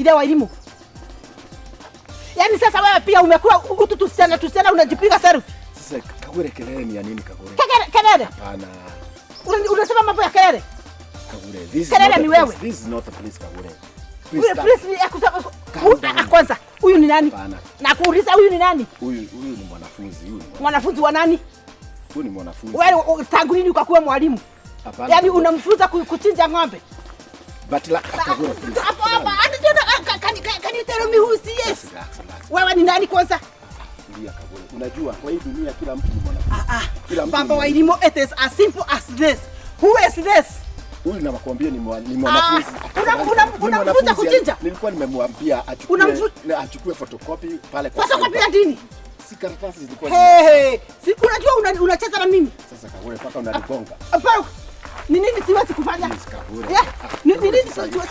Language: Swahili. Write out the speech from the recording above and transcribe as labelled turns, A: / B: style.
A: Ile wa elimu. Yaani sasa wewe pia umekuwa utu tusichana tusichana unajipiga selfie.
B: Sasa Kagure, kelele ni ya nini, Kagure?
A: Kelele kelele.
B: Hapana.
A: Unasema mambo ya kelele.
B: Kagure, this is
A: Kelele
B: not
A: ni
B: the
A: wewe.
B: place. This is not the place, Kagure. Please
A: Huyu
B: stop.
A: please ni ya kusema
B: Calm down.
A: Kwanza huyu ni nani?
B: Hapana.
A: Nakuuliza, huyu ni nani?
B: Huyu ni mwanafunzi, huyu ni mwanafunzi.
A: Mwanafunzi wa nani?
B: Huyu ni mwanafunzi.
A: Wewe tangu lini ukakuwa mwalimu?
B: Hapana.
A: Yaani
B: Kagure.
A: unamfunza kuchinja ng'ombe?
B: But la, Kagure, please.
A: Hapo hapa, hata tena, can you tell me who she is?
B: Relax, relax.
A: Wewe ni nani kwanza?
B: Tulia, Kagure. Unajua kwa hii dunia kila mtu ni mwanafunzi.
A: Ah,
B: Kila mtu
A: Baba
B: ni
A: wa elimu, it is as simple as this. Who is this?
B: Huyu nakwambia ni mwanafunzi.
A: Ah,
B: Ni
A: unamfunza
B: mwanafunzi.
A: kuchinja?
B: Nilikuwa nimemwambia achukue na achukue photocopy pale kwa
A: Photocopy ya
B: cyber.
A: nini?
B: Si karatasi zilikuwa
A: Hey, hey. Si unajua unacheza na mimi?
B: Sasa Kagure, mpaka unanigonga.
A: Hapana. Ni nini siwezi kufanya?
B: Please, Kagure.
A: Yeah.
B: Ah,
A: Ni
B: Kagure,
A: nini
B: sasa
A: siwezi?